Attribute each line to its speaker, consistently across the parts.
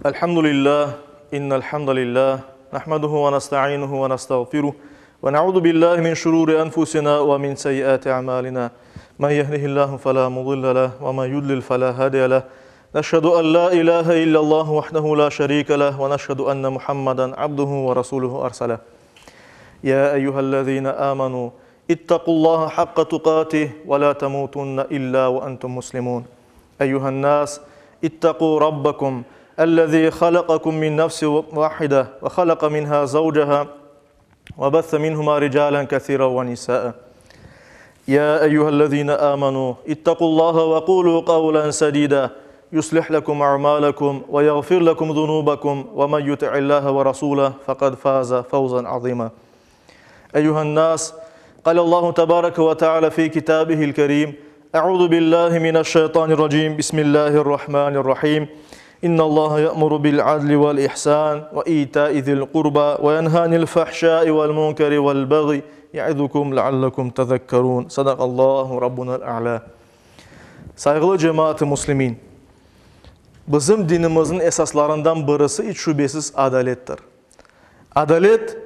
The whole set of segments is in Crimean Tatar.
Speaker 1: الحمد لله إن الحمد لله نحمده ونستعينه ونستغفره ونعوذ بالله من شرور أنفسنا ومن سيئات أعمالنا من يهده الله فلا مضل له ومن يضلل فلا هادي له نشهد أن لا إله إلا الله وحده لا شريك له ونشهد أن محمدا عبده ورسوله أرسله يا أيها الذين آمنوا اتقوا الله حق تقاته ولا تموتن إلا وأنتم مسلمون أيها الناس اتقوا ربكم الذي خلقكم من نفس واحدة وخلق منها زوجها وبث منهما رجالا كثيرا ونساء يا أيها الذين آمنوا اتقوا الله وقولوا قولا سديدا يصلح لكم أعمالكم ويغفر لكم ذنوبكم ومن يطع الله ورسوله فقد فاز فوزا عظيما أيها الناس قال الله تبارك وتعالى في كتابه الكريم أعوذ بالله من الشيطان الرجيم بسم الله الرحمن الرحيم إن الله يأمر بالعدل والإحسان وإيتاء ذي القربى وينهى عن الفحشاء والمنكر والبغي يعظكم لعلكم تذكرون صدق الله ربنا الأعلى Sayğılı cemaat-ı muslimin! Bizim dinimizniñ esaslarından birisi iç şübesiz adalettir. Adalet,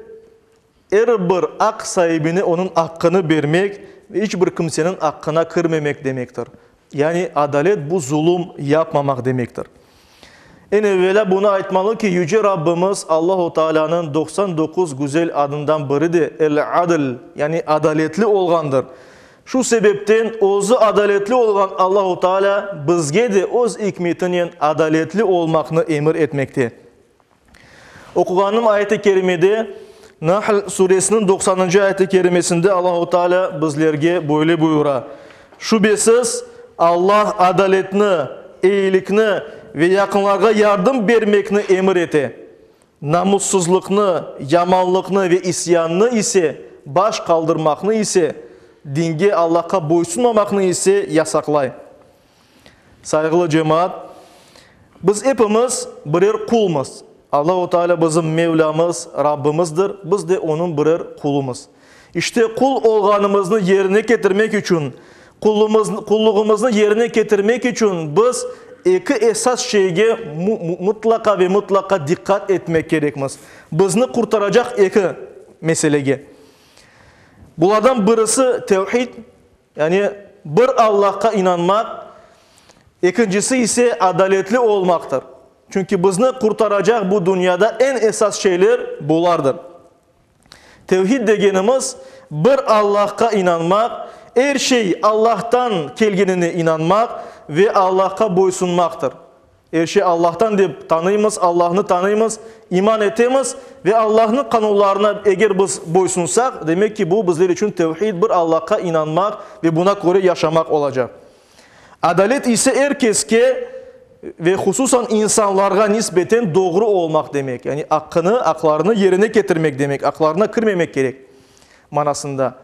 Speaker 1: er bir aq saibine onıñ aqqını bermek ve iç bir kimseniñ aqqına kirmemek demektir. Yani adalet bu zulum yapmamaq demektir. Eñ evelâ bunı aytmalı ki, Yüce Rabbimiz Allahu Taalânıñ 99 güzel adından biri de El-Adl, yani adaletli olğandır. Şu sebepten özü adaletli olğan Allahu Taalâ bizge de öz ikmetinen adaletli olmaqnı emir etmekte. Oquğanım ayet-i kerimede, Nahl suresiniñ doqsanıncı ayet-i kerimesinde Allahu Teala bizlerge böyle buyura, Şübesiz, Allah adaletni, eyilikni ve yaqınlarğa yardım bermekni emir ete. Namussızlıqnı, yamanlıqnı ve isyannı ise, baş qaldırmaqnı ise, dinge, Allahqa boysunmamaqnı ise yasaqlay. Sayğılı cemaat, biz epimiz birer qulmız. Allahu Teala bizim Mevlamız, Rabbimizdir, biz de Onıñ birer qulumız. İşte qul olğanımıznı yerine ketirmek içün, qulluğımıznı yerine ketirmek içün biz eki esas şeyge mıtlaqa ve mıtlaqa diqqat etmek kerekmiz. Bizni qurtaracaq eki meselege. Bulardan birisi tevhid, Yani, bir Allahqa inanmaq, ekincisi ise adaletli olmaqtır. Çünki bizni qurtaracaq bu dünyada eñ esas şeyler bulardır. Tevhid degenimiz, bir Allahqa inanmaq, er şey Allahtan kelgenine inanmaq ve Allahqa boysunmaqtır. Er şey Allahtan dep tanıymız, Allahnı tanıymız, iman etemiz ve Allahnıñ qanunlarına eger biz boysunsaq, demek ki, bu bizler içün tevhid, bir Allahqa inanmaq ve buna köre yaşamaq olacaq. Adalet ise er keske ve hususan insanlarğa nisbeten doğru olmaq demek, yani aqqını, aqlarını yerine ketirmek demek, aqlarına kirmemek kerek manasında.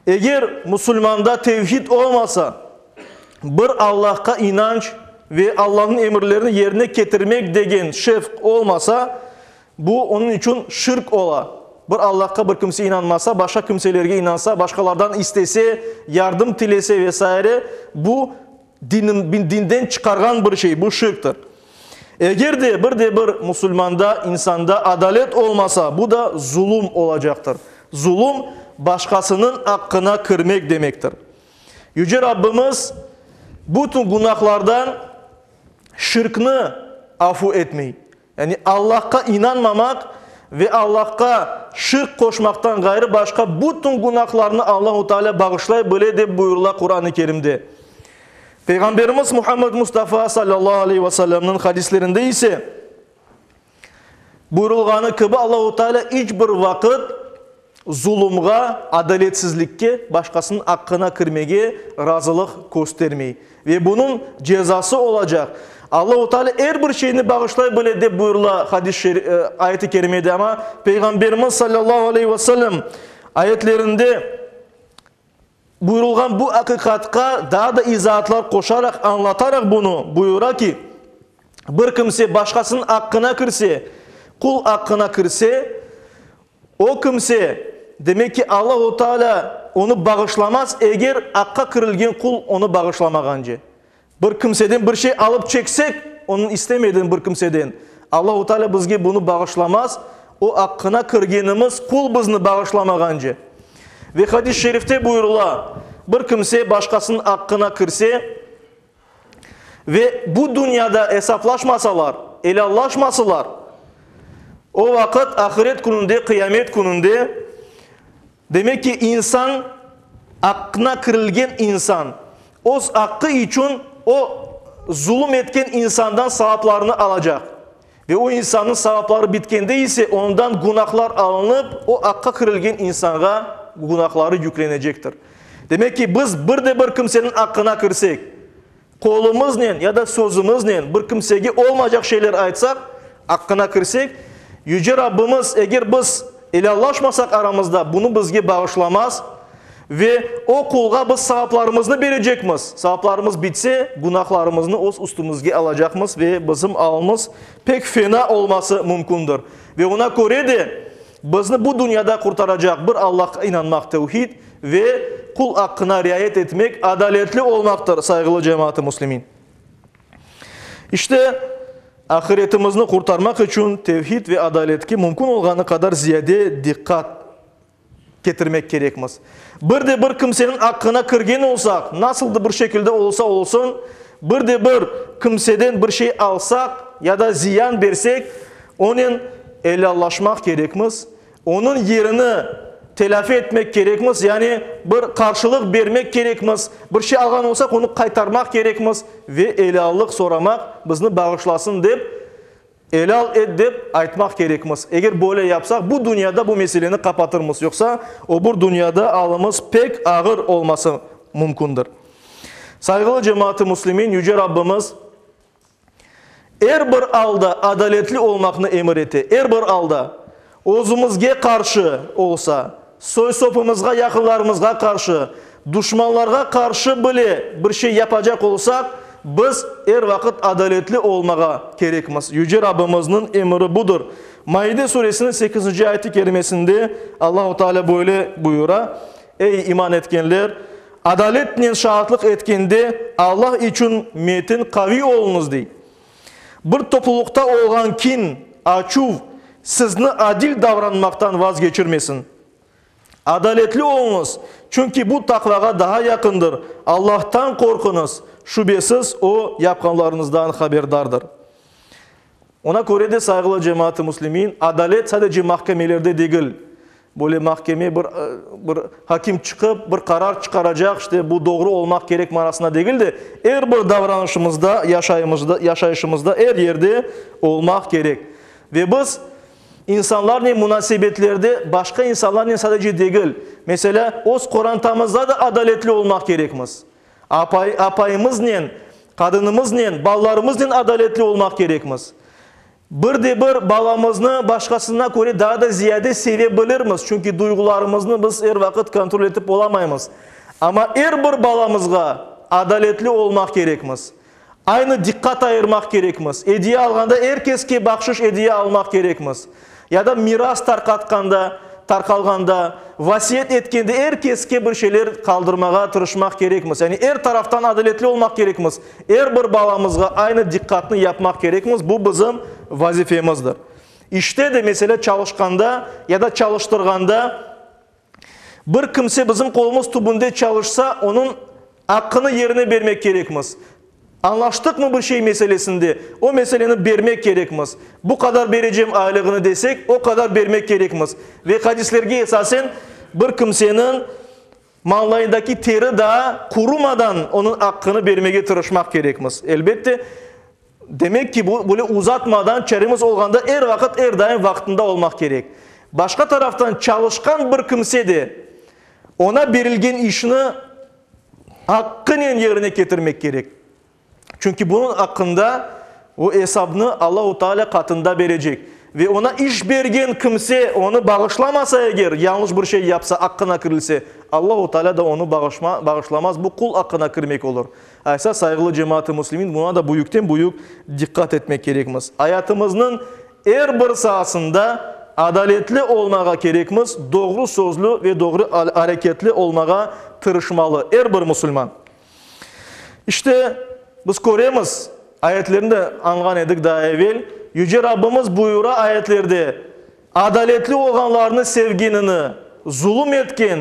Speaker 1: Eger musulmanda tevhid olmasa, bir Allahqa inanç ve Allahnıñ emirlerini yerine ketirmek degen şevq olmasa, bu onıñ içün şirk ola. Bir Allahqa bir kimse inanmasa, başqa kimselerge inansa, başqalardan istese, yardım tilese ve saire, bu dinden çıqarğan bir şey, bu şirktir. Eger de bir de bir musulmanda, insanda adalet olmasa, bu da zulum olacaqtır. Zulum, başqasınıñ aqqına kirmek demektir. Yüce Rabbimiz bütün günahlardan şirkni afu etmey. Yani Allahqa inanmamaq ve Allahqa şirk qoşmaqtan ğayrı başqa bütün günahlarnı Allahu Teala bağışlay bile dep buyurıla Quran-ı Kerimde. Peyğamberimiz Muhammed Mustafa sallallahu aleyhi ve sellemniñ hadislerinde ise buyurılğanı kibi Allahu Teala iç bir vaqıt zulumğa, adaletsizlikke, başqasınıñ aqqına kirmege razılıq köstermey. Ve bunıñ cezası olacaq. Allahu Teala er bir şeyni bağışlay bile dep buyurıla hadis-i ayet-i kerimede, amma Peyğamberimiz sallallahu aleyhi ve sellem ayetlerinde buyurılğan bu aqiqatqa daa da izaatlar qoşaraq, añlataraq bunı buyura ki, bir kimse başqasınıñ aqqına kirse, qul aqqına kirse, O kimse, demek ki, Allahu Teala onı bağışlamaz, eger aqqa kirilgen qul onı bağışlamağance. Bir kimseden bir şey alıp çeksek, onıñ istemeden bir kimseden, Allahu Teala bizge bunı bağışlamaz, o aqqına kirgenimiz qul bizni bağışlamağance. Ve hadis-i şerifte buyurıla, bir kimse başqasınıñ aqqına kirse ve bu dünyada esaplaşmasalar, elâllaşmasılar, o vaqıt ahiret kününde, qıyamet kününde, Demek ki, insan, aqqına kirilgen insan, öz aqqı içün o zulum etken insandan savaplarını alacaq. Ve o insannıñ savapları bitkende ise, ondan günahlar alınıp, o aqqa kirilgen insanğa günahları yüklenecektir. Demek ki, biz bir de bir kimseniñ aqqına kirsek, Qolumıznen ya da sözümiznen bir kimsege olmaycaq şeyler aytsaq, aqqına kirsek, Yüce Rabbimiz, eger biz elâllaşmasaq aramızda, bunı bizge bağışlamaz ve o qulğa biz savaplarımıznı berecekmiz. Savaplarımız bitse, günahlarımıznı öz üstümizge alacaqmız ve bizim alımız pek fena olması mümkündir. Ve oña köre de, Bizni bu dünyada qurtaracaq bir Allahqa inanmaq tevhid ve qul aqqına riayet etmek adaletli olmaqtır, sayğılı cemaat-ı müslimin. İşte, ahiretimizni qurtarmaq içün tevhid ve adaletke mümkün olğanı qadar ziyade diqqat ketirmek kerekmiz. Bir de bir kimseniñ aqqına kirgen olsaq, nasıldır bir şekilde olsa olsun, bir de bir kimseden bir şey alsaq ya da ziyan bersek, Onen elâllaşmaq kerekmiz, onıñ yerini telâfi etmek kerekmiz, yani bir qarşılıq bermek kerekmiz, bir şey alğan olsaq, onı qaytarmaq kerekmiz ve elâllıq soramaq, bizni bağışlasın dep, elâl et dep aytmaq kerekmiz. Eger böyle yapsaq, bu dünyada bu meseleni qapatırmız, yoqsa öbür dünyada alımız pek ağır olması mümkündir. Sayğılı cemaat-ı müslimin, Yüce Rabbimiz Er bir alda adaletli olmaqnı emir ete, er bir alda. Özümizge qarşı olsa, soy-sopumızğa, yaqınlarımızğa qarşı, duşmanlarğa qarşı bile bir şey yapacaq olsaq, biz er vaqıt adaletli olmağa kerekmiz. Yüce Rabbimizniñ emiri budır. Maide suresiniñ sekizinci ayeti kerimesinde Allahu Teala böyle buyura, Ey, iman etkenler! Adaletnen şaatlıq etkende Allah içün metin qaviy oluñız, dey. Bir toplulıqta olğan kin, açuv sizni adil davranmaqtan vazgeçirmesin. Adaletli oluñız, çünki bu taqvağa daha yaqındır. Allahtan qorquñız, şübesiz, O, yapqanlarıñızdan haberdardır. Ona köre de, sayğılı cemaat-ı müslimin, adalet sadece mahkemelerde degil. Böyle mahkeme bir, bir hakim çıqıp, bir qarar çıqaracaq, işte bu doğru olmaq kerek manasında degil de, er bir davranışımızda, yaşayımızda, yaşayışımızda er yerde olmaq kerek. Ve biz insanlarnen munasebetlerde başqa insanlarnen sadece degil, meselâ, öz qorantamızda da adaletli olmaq kerekmiz. Apay, apayımıznen, qadınımıznen, balalarımıznen adaletli olmaq kerekmiz. Bir de bir balamıznı başqasına köre daa da ziyade seve bilirmiz, çünki duyğularımıznı biz er vaqıt kontrol etip olamaymız. Amma er bir balamızğa adaletli olmaq kerekmiz. Aynı diqqat ayırmaq kerekmiz. Ediye alğanda er keske bahşış ediye almaq kerekmiz. Ya da miras tarqatqanda, tarqalğanda, vasiyet etkende er keske bir şeyler qaldırmağa tırışmaq kerekmiz. Yani er taraftan adaletli olmaq kerekmiz. Er bir balamızğa aynı diqqatnı yapmaq kerekmiz, bu bizim vazifemizdir. İşte de, meselâ, çalışqanda ya da çalıştırğanda bir kimse bizim qolumız tübünde çalışsa, onıñ aqqını yerine bermek kerekmiz. Añlaştıqmı bir şey meselesinde, o meseleni bermek kerekmiz. Bu qadar berecem aylığını desek, o qadar bermek kerekmiz. Ve hadislerge esasen bir kimseniñ Mañlayındaki teri daa qurumadan onıñ aqqını bermege tırışmaq kerekmiz. Elbette, demek ki, bu, böyle uzatmadan, çaremiz olğanda er vaqıt, er daim vaqtında olmaq kerek. Başqa taraftan, çalışqan bir kimse de oña berilgen işni aqqınen yerine ketirmek kerek. Çünki bunıñ aqqında o esabnı Allahu Teala qatında berecek. Ve oña iş bergen kimse onı bağışlamasa eger, yañlış bir şey yapsa, aqqına kirilse, Allahu Teala da onı bağışma, bağışlamaz, bu qul aqqına kirmek olur. Aysa, sayğılı cemaat-ı müslimin, buña da büyükten-büyük diqqat etmek kerekmiz. Ayatımıznıñ er bir saasında adaletli olmağa kerekmiz, doğru sözlü ve doğru areketli olmağa tırışmalı er bir musulman. İşte, biz köremiz, ayetlerni de añğan edik daa evel, Yüce Rabbimiz buyura ayetlerde, adaletli olğanlarnı sevgenini, zulum etken,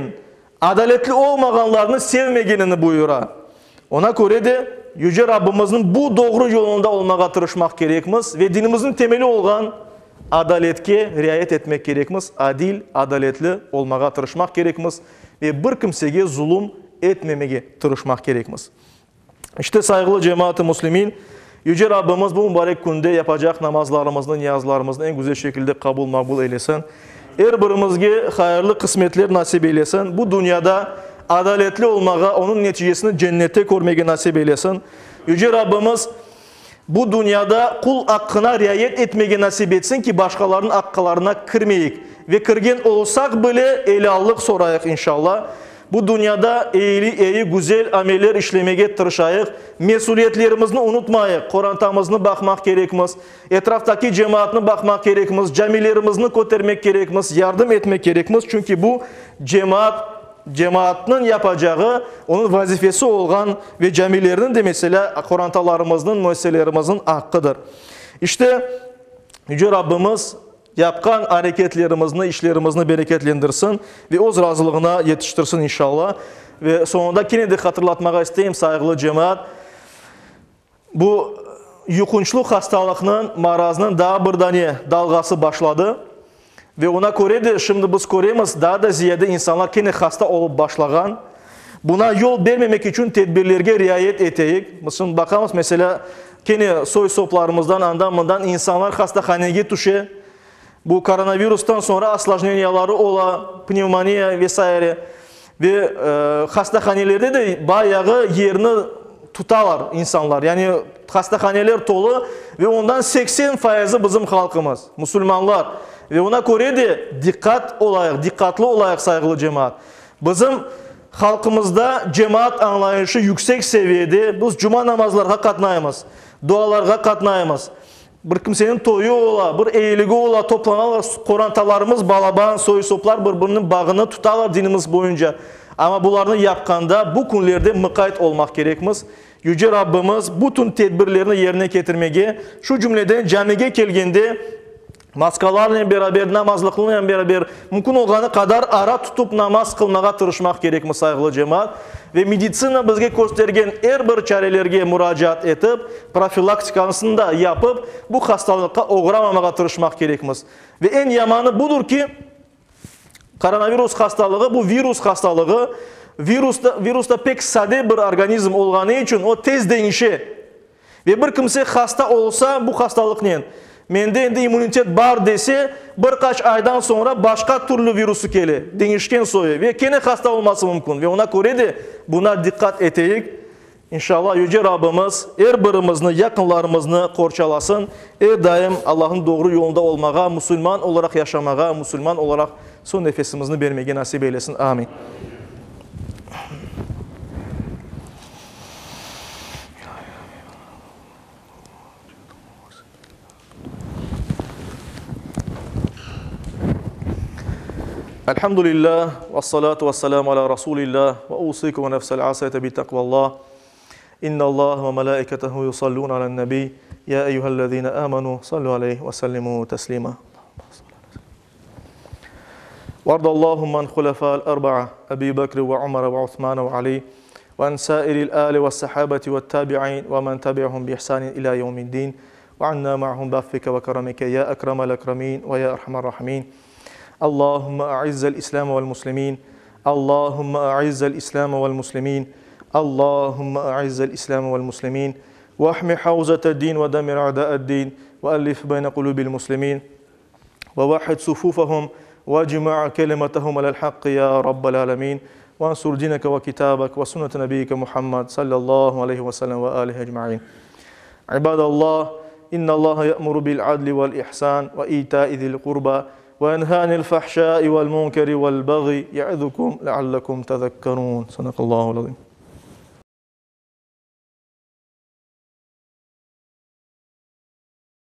Speaker 1: adaletli olmağanlarnı sevmegenini buyura. Oña köre de, Yüce Rabbimizniñ bu doğru yolunda olmağa tırışmaq kerekmiz ve dinimizniñ temeli olğan adaletke riayet etmek kerekmiz, adil, adaletli olmağa tırışmaq kerekmiz ve bir kimsege zulum etmemege tırışmaq kerekmiz. İşte, sayğılı cemaat-ı müslimin, Yüce Rabbimiz bu mübarek künde yapacaq namazlarımıznı, niyazlarımıznı eñ güzel şekilde qabul-maqbul eylesin. Er birimizge hayırlı qısmetler nasip eylesin. Bu dünyada adaletli olmağa, onıñ neticesini cennette körmege nasip eylesin. Yüce Rabbimiz bu dünyada qul aqqına riayet etmege nasip etsin ki, başqalarnıñ aqqlarına kirmeyik ve kirgen olsaq bile elâllıq sorayıq inşalla. Bu dünyada eyli, eyi, güzel ameller işlemege tırışayıq, mesüliyetlerimizni unutmayıq, qorantamıznı baqmaq kerekmiz, etraftaki cemaatnı baqmaq kerekmiz, camilerimizni kötermek kerekmiz, yardım etmek kerekmiz, çünki bu cemaat, cemaatnıñ yapacağı, onıñ vazifesi olğan ve camilerniñ de, meselâ, qorantalarımıznıñ, müesseselerimizniñ aqqıdır. İşte, Yüce Rabbimiz Yapqan areketlerimizni, işlerimizni bereketlendirsin ve Öz razılığına yetiştirsin, inşalla. Ve soñunda kene de hatırlatmağa isteyim, sayğılı cemaat, bu yuqunçlı hastalıqnıñ, maraznıñ daa bir dane dalğası başladı. Ve oña köre de şimdi biz köremiz, daa da ziyade insanlar kene hasta olıp başlağan. Buna yol bermemek içün tedbirlerge riayet eteyik. Biz şimdi baqamız, meselâ, kene soy-soplarımızdan, andan-mından insanlar hastahanege tüşe. Bu koronavirustan soñra oslojneniyaları ola, pnevmoniya ve saire. Ve hastahanelerde de bayağı yerni tutalar insanlar. Yani hastahaneler tolu ve ondan 80 fayızı bizim halqımız, musulmanlar. Ve oña köre de diqqat olayıq, diqqatlı olayıq, sayğılı cemaat. Bizim halqımızda cemaat añlayışı yüksek seviyede, biz cuma namazlarğa qatnaymız, dualarğa qatnaymız. Bir kimseniñ toyu ola, bir eyiligi ola, toplanalar, qorantalarımız balaban, soy-soplar bir-biriniñ bağını tutalar dinimiz boyunca. Amma bularnı yapqanda bu künlerde mıqayt olmaq kerekmiz. Yüce Rabbimiz bütün tedbirlerni yerine ketirmege, şu cümleden camige kelgende, Maskalarnen beraber, namazlıqlınen beraber, mümkün olğanı qadar ara tutıp namaz qılmağa tırışmaq kerekmiz, sayğılı cemaat. Ve meditsina bizge köstergen er bir çarelerge muracaat etip, profilaktikasını da yapıp, bu hastalıqqa oğramamağa tırışmaq kerekmiz. Ve eñ yamanı budur ki, koronavirus hastalığı, bu virus hastalığı, virus da, virus da pek sade bir organizm olğanı içün o tez deñişe. Ve bir kimse hasta olsa bu hastalıqnen, mende endi immunitet bar dese, bir qaç aydan soñra başqa türlü virusı kele, deñişken soyu, ve kene hasta olması mümkün. Ve oña köre de buna diqqat eteyik. İnşallah Yüce Rabbimiz er birimizni, yaqınlarımıznı qorçalasın, er daim Allahnıñ doğru yolunda olmağa, musulman olaraq yaşamağa, musulman olaraq soñ nefesimizni bermege nasip eylesin. Amin. Elhamdülillah, vessalatu vesselamu ala Rasulillah, ve usikum ve nefsel asiyete bi takvallah. İnna Allah ve melaiketehu yusallun alen nebi, ya eyyühellezine amenu, sallu aleyhi ve sellimu teslima. وارض اللهم عن خلفاء الأربعة أبي بكر وعمر وعثمان وعلي وعن سائر الآل والصحابة والتابعين ومن تبعهم بإحسان إلى يوم الدين وعنا معهم بعفك وكرمك يا أكرم الأكرمين ويا أرحم الراحمين اللهم أعز الإسلام والمسلمين اللهم أعز الإسلام والمسلمين اللهم أعز الإسلام والمسلمين واحمي حوزة الدين ودمر أعداء الدين وألف بين قلوب المسلمين ووحد صفوفهم واجمع كلمتهم على الحق يا رب العالمين وانصر دينك وكتابك وسنة نبيك محمد صلى الله عليه وسلم وآله أجمعين عباد الله إن الله يأمر بالعدل والإحسان وإيتاء ذي القربى وينهى عن الفحشاء والمنكر والبغي يعظكم لعلكم تذكرون صدق الله العظيم.